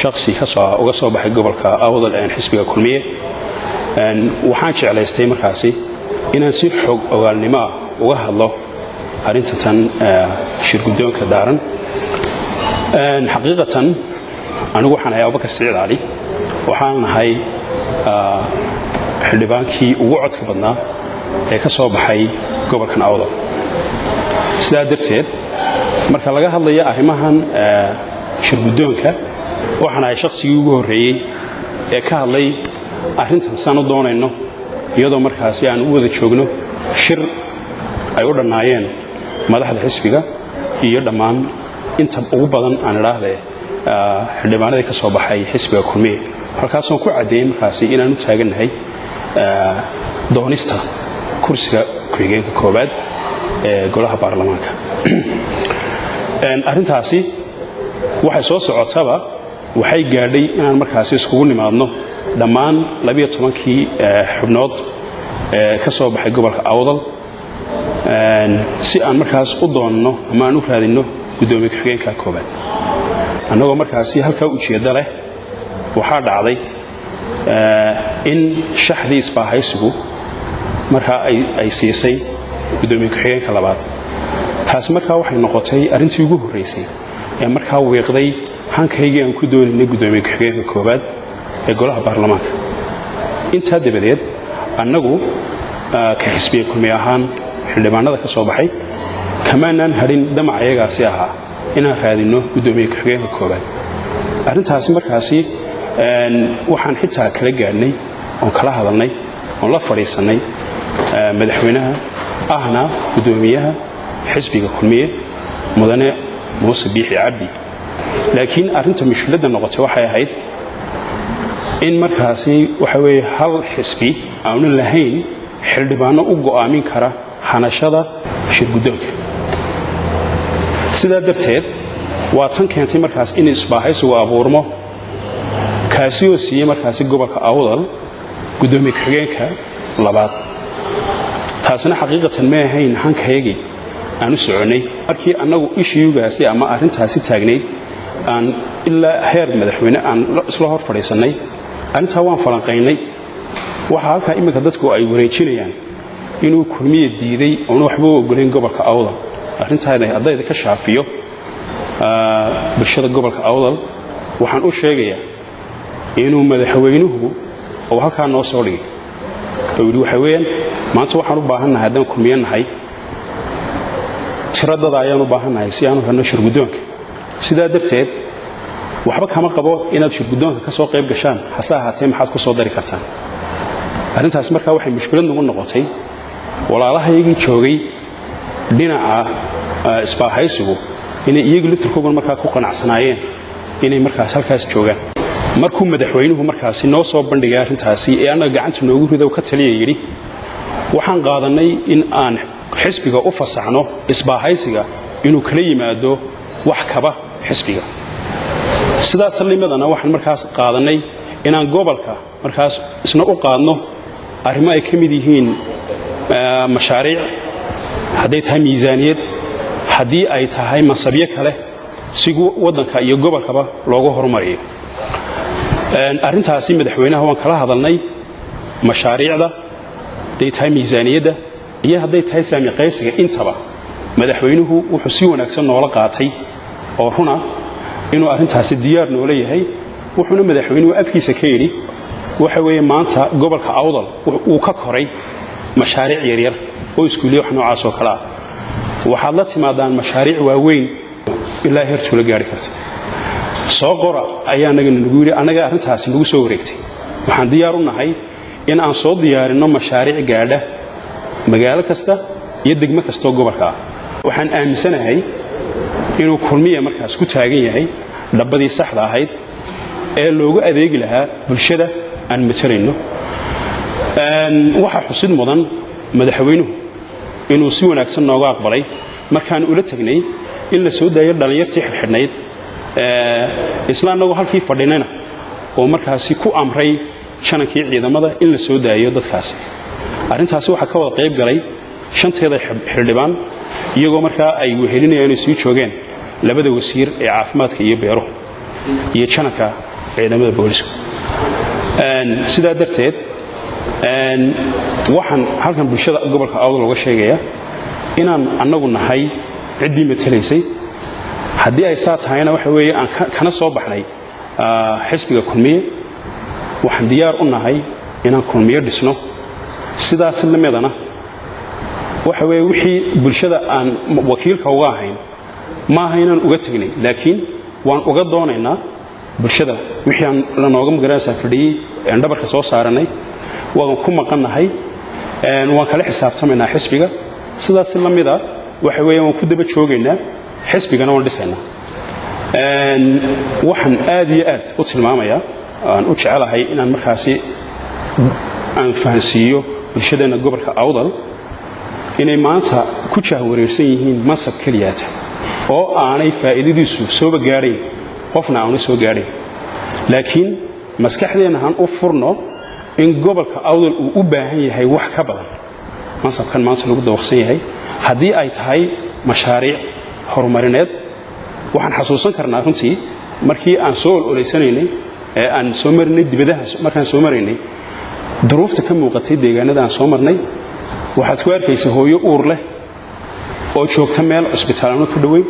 Shakhsi uga soo baxay gobolka Awdal xisbiga Kulmiye. Waxaan jeclaystay markaasi inaan si xog ogaalnimo ah uga hadlo arrinta tan shirguddoonka daaran. Xaqiiqatan, anigu waxaan ahay Abubakar Siciid Cali, waxaan nahay xildhibaankii ugu codka badnaa ee ka soo baxay gobolkan Awdal. Sidaa darteed, marka laga hadlayo arrimahan shirguddoonka, waxaan ahay shakhsigii ugu horreeyey ee ka hadlay arrintan saan u doonayno, iyadoo markaasi aan u wada joogno shir ay u dhannaayeen madaxda xisbiga iyo dhammaan inta ugu badan, aan idhaahdee, xildhibaanadii ka soo baxay xisbiga Kulmiye. Halkaasoon ku caddeeyey markaasi inaan u taagannahay doonista kursiga ku-xigeenka koowaad ee golaha baarlamaanka. Arrintaasi waxay soo socotaba waxay gaadhay inaan markaasi iskugu nimaadno dhammaan 12-kii xubnood ee ka soo baxay gobolka Awdal, si aan markaas u doonno ama aan u raadinno guddoomiye ku-xigeenka koowaad. Annagoo markaasi halkaa ujeeddo leh, waxaa dhacday in shaxdii isbaahaysigu markaa ay siisay guddoomiye ku-xigeenka labaad. Taasi markaa waxay noqotay arrintii ugu horraysay ee markaa wiiqday hankaygii aan ku doonaynay guddoomiye ku-xigeenka koowaad ee golaha baarlamaanka. Intaa dabadeed, annagu ka xisbiga Kulmiye ahaan, xildhibaanada ka soo baxay kamaanaan hadhin damac ayagaasi ahaa inaan raadinno guddoomiye ku-xigeenka koowaad. Arrintaasi markaasi waxaan xitaa kala gaadhnay oon kala hadalnay oon la fadhiisannay madaxweynaha ahna guddoomiyaha xisbiga Kulmiye, Mudane Muuse Biixi Cabdi. Laakiin arrinta mushkiladda noqotay waxay ahayd in markaasi waxa weeye hal xisbi aanu lahayn xildhibaano u go'aamin kara hanashada shirguddoonka. Sidaa darteed, waa tan keentay markaas in isbaahaysigu abuurmo, kaasi oo siiyey markaasi gobolka Awdal guddoomiye ku-xigeenka labaad. Taasina xaqiiqatan ma ahayn hankayagii aan u soconnay. Markii annagu issue-gaasi ama arrintaasi taagnayd, aan ilaa heer madaxweyne aan isla hor fadhiisannay, arrintaa waan falanqaynay. Waxaa halkaa iminka dadku ay wareejinayaan inuu Kulmiye diiday oona waxba u ogolayn gobolka Awdal. Arrintaana haddayda ka shaafiyo bulshada gobolka Awdal, waxaan u sheegayaa inuu madaxweynuhu oo halkaa noo soo dhigay oo yidhi: "Waxa weeyaan, maanta waxaan u baahannahay, haddaan Kulmiye nahay, tiradada ayaan u baahannahay si aanu helno shirguddoonka. Sidaa darteed, waxba kama qabo inaad shirguddoonka ka soo qayb gashaan, hase ahaatee maxaad ku soo dari kartaan?" Arrintaas markaa waxay mushkilad nagu noqotay walaalahaygii joogay dhinaca isbaahaysigu inay iyagu laftirkooguna markaa ku qanacsanaayeen inay markaas halkaas joogaan. Markuu madaxweynuhu markaasi noo soo bandhigay arrintaasi ee annaga gacanta noogu rido ka taliya yidhi, waxaan qaadannay in aan xisbiga u fasaxno isbaahaysiga inuu kala yimaado wax kaba xisbiga. Sidaas limadana waxaan markaas qaadannay inaan gobolka markaas isna u qaadno arrimo ay ka mid yihiin mashaariic, hadday tahay miisaaniyad, haddii ay tahay mansabyo kale, si waddanka iyo gobolkaba loogu horumariyo. Arrintaasi madaxweynaha waan kala hadalnay, mashaariicda hadday tahay, miisaaniyadda iyo hadday tahay saami qaybsiga intaba. Madaxweynuhu wuxuu si wanaagsan noola qaatay oo runa inuu arrintaasi diyaar noola yahay. Wuxuuna madaxweynuhu afkiisa ka yidhi waxa weeye maanta gobolka Awdal uu ka koray mashaariic yaryar oo iskuuliya wax noocaas oo kale ah. Waxaad la timaadaan mashaariic waaweyn ilaa heer tuulo gaari karta, soo qora, ayaa anaga nagu yidhi. Annaga arrintaasi nagu soo wareegtay. Waxaan diyaar u nahay in aan soo diyaarinno mashaariic gaadha magaalo kasta iyo degmo kasta oo gobolka ah. Waxaan aaminsanahay inuu Kulmiya markaas ku taagan yahay dhabbadii saxda ahayd ee loogu adeegi lahaa bulshada aan matalayno. Waxaa xusid mudan madaxweynuhu inuu si wanaagsan nooga aqbalay markaan ula tegnay in la soo daayo dhallinyartii xidhxidhnayd, isla annagoo halkii fadhinayna oo markaasi ku amray janankii ciidamada in la soo daayo dadkaasi. Arrintaasi waxaa ka wada qayb galay shanteeda xildhibaan, iyagoo markaa ay wehelinayaan inay sii joogeen labada wasiir ee caafimaadka iyo beeruhu. iyo jananka ciidamada boolisku. Sidaa darteed waxaan halkan bulshada gobolka Awdal uga sheegaya inaan annagu nahay ciddii matalaysay. Haddii ay saa tahayna, waxa weeye aan kana soo baxnay xisbiga Kulmiye. Waxaan diyaar u nahay inaan Kulmiye dhisno. Sidaas lamidana waxa weeye wixii bulshada aan wakiilka uga ahayn, maaha inaan uga tegnay, laakiin waan uga doonaynaa bulshada wixii aan lanooga magaranaysaa fadhiyey aan dhabarka soo saaranay. Waan ku maqannahay, waan kala xisaabtamaynaa xisbiga. Sidaas la mida waxa weeye waan ku daba joogaynaa, xisbigana waan dhisaynaa. Waxaan aad iyo aad u tilmaamayaa, aan u jecelahay inaan markaasi aan fahansiiyo bulshadeenna gobolka Awdal inay maanta ku jahwareersan yihiin mansab keliyaata oo aanay faa'iidadiisu sooba gaadhayn, qofna aanu soo gaadhayn, laakiin maskaxdeenna han u furno in gobolka Awdal uu u baahan yahay wax ka badan mansabkan maanta lagu dawaqsan yahay. Haddii ay tahay mashaariic horumarineed, waxaan xasuusan karnaa runtii markii aan soo ololeysanaynay ee aan soo marinay dibadaha, markaan soo maraynay duruufta ka muuqatay deegaanada aan soo marnay, waxaad ku arkaysa hooyo uur leh oo joogta meel cusbitaalano ku dhoweyn.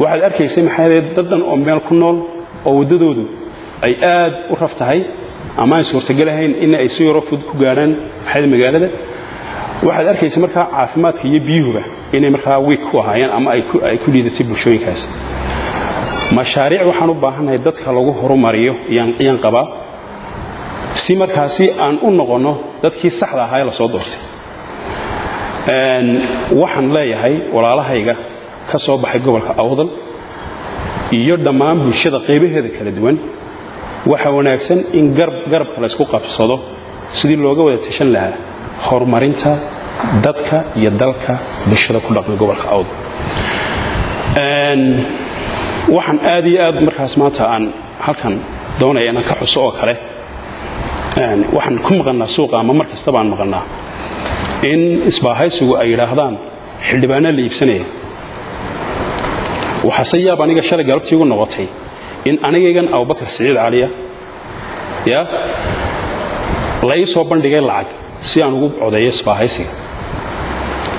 Waxaad arkaysay maxaa dad dhan oo meel ku nool oo waddadoodu ay aad u raf tahay ama aan suurtagelahayn in ay si yaro fudud ku gaadhaan maxaa magaalada. Waxaad arkaysa markaa caafimaadka iyo biyuhuba inay markaa weak ku ahaayeen ama ay ku liidatay bulshooyinkaas. Mashaariic waxaan u baahannahay dadka lagu horumariyo yaan qabaa, si markaasi aan u noqonno dadkii saxda ahaa ee lasoo doortay. Waxaan leeyahay walaalahayga ka soo baxay gobolka Awdal iyo dhammaan bulshada qaybaheeda kala duwan, waxaa wanaagsan in garabka laysku qabsado sidii looga wada tashan lahaa horumarinta dadka iyo dalka bulshada ku dhaqan gobolka Awdal. Waxaan aad iyo aad markaas maanta aan halkan doonaya inaan ka xuso oo kale, waxaan ku maqannaa suuqa ama mar kasta baan maqannaa in isbaahaysigu ay yidhaahdaan xildhibaanaa la iibsanaya. Waxaase yaab aniga shalay galabtii igu noqotay in anigaygan Abubakar Siciid Caliya ya la ii soo bandhigay lacag si aan ugu codeeyo isbaahaysiga.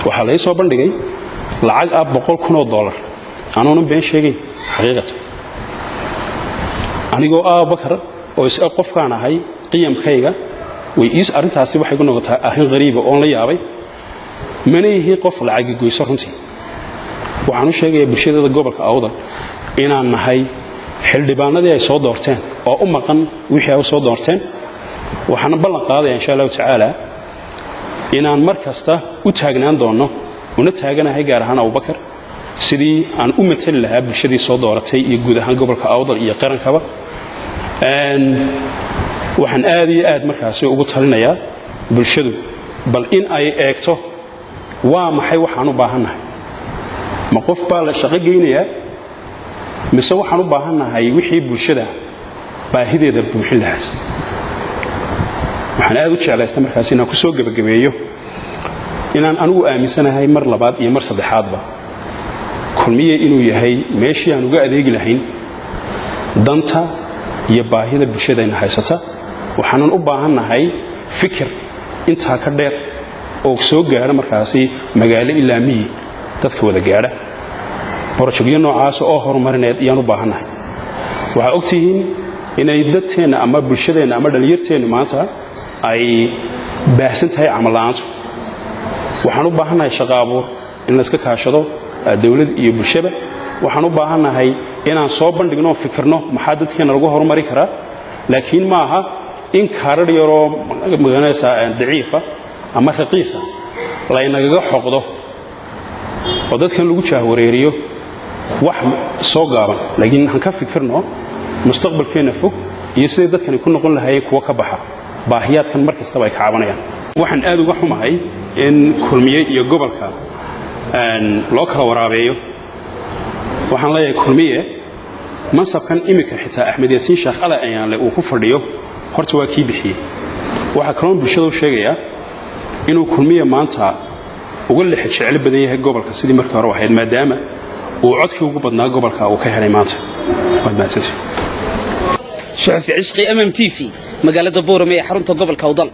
Waxaa la ii soo bandhigay lacag ah $100,000, anuunan been sheegayn xaqiiqatan. Anigoo ah Abubakar oo is qofkaan ahay qiyamkayga way ii arrintaasi waxay ku noqotaa arrin qariiba oon la yaabay. Mana yihi qof lacagi goyso runtii. Waxaan u sheegayaa bulshadeeda gobolka Awdal inaan nahay xildhibaanadii ay soo doorteen oo u maqan wixii ay u soo doorteen. Waxaana ballan qaadaya insha Allahu tacaala inaan mar kasta u taagnaan doonno, una taaganahay gaar ahaan Abubakar, sidii aan u matali lahaa bulshadii soo dooratay iyo guud ahaan gobolka Awdal iyo qarankaba. Waxaan aad iyo aad markaasi ugu talinayaa bulshadu bal in ay eegto waa maxay waxaan u baahannahay. Ma qof baa la shaqo geynayaa, mise waxaan u baahannahay wixii bulshada baahideeda buuxin lahaas? Waxaan aad u jeclaysta markaas inaan ku soo gebagabeeyo inaan anigu aaminsanahay mar labaad iyo mar saddexaadba Kulmiye inuu yahay meeshii aan uga adeegi lahayn danta iyo baahida bulshadayna haysata. Waxaanan u baahannahay fikir intaa ka dheer oo soo gaadha markaasi magaalo ilaa miyi dadka wada gaadha. Borojogyo noocaasa oo horumarineed ayaan u baahannahay. Waxaa ogtihiin inay dadteenna ama bulshadeenna ama dhallinyarteennu maanta ay baahsan tahay camal la'aantu. Waxaan u baahannahay shaqo abuur in layska kaashado dawlad iyo bulshaba. Waxaan u baahannahay inaan soo bandhigno oo fikirno maxaa dadkeena lagu horumari karaa, laakiin ma aha in kaarar yaroo magaranaysaa daciifa ama raqiisa laynagaga xoqdo oo dadkan lagu jaahwareeriyo wax soo gaaban. Laakiin han ka fikirno mustaqbalkeenna fog iyo siday dadkani ku noqon lahaayeen kuwo ka baxa baahiyaadkan mar kastaba ay ka cabanayaan. Waxaan aad uga xumahay in Kulmiye iyo gobolka loo kala waraabeeyo. Waxaan leeyahay Kulmiye mansabkan iminka xitaa Axmed Yaasiin Sheekh Ale Ayaanle uu ku fadhiyo horta waa kii bixiyey. Waxaa kaloon bulshada u sheegayaa inuu Kulmiye maanta uga lex jecel badan yahay gobolka sidii markii hore ahayd, maadaama uu codkii ugu badnaa gobolka uu ka helay maanta. Waad mahadsantahay. Suxufi Cishqi, MM TV, magaalada Boorame ee xarunta gobolka Awdal.